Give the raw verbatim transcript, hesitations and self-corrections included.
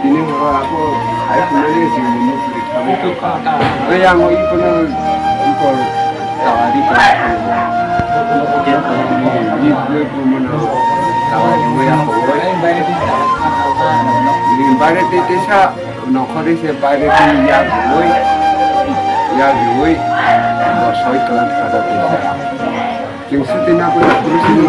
Tini horo ako hai phunani chwng mwnwi pwrwi khabai tongkha. Tei ang o iphano ikor tawari tongkha. Ni bwrwi bumano tawari wngya kogoi. Ni baire tei teisa nokhorni se baire tei yak rwui, yak rwui bo soi twlang kha da teisa. Chwng swtwi na kwi phuru sini.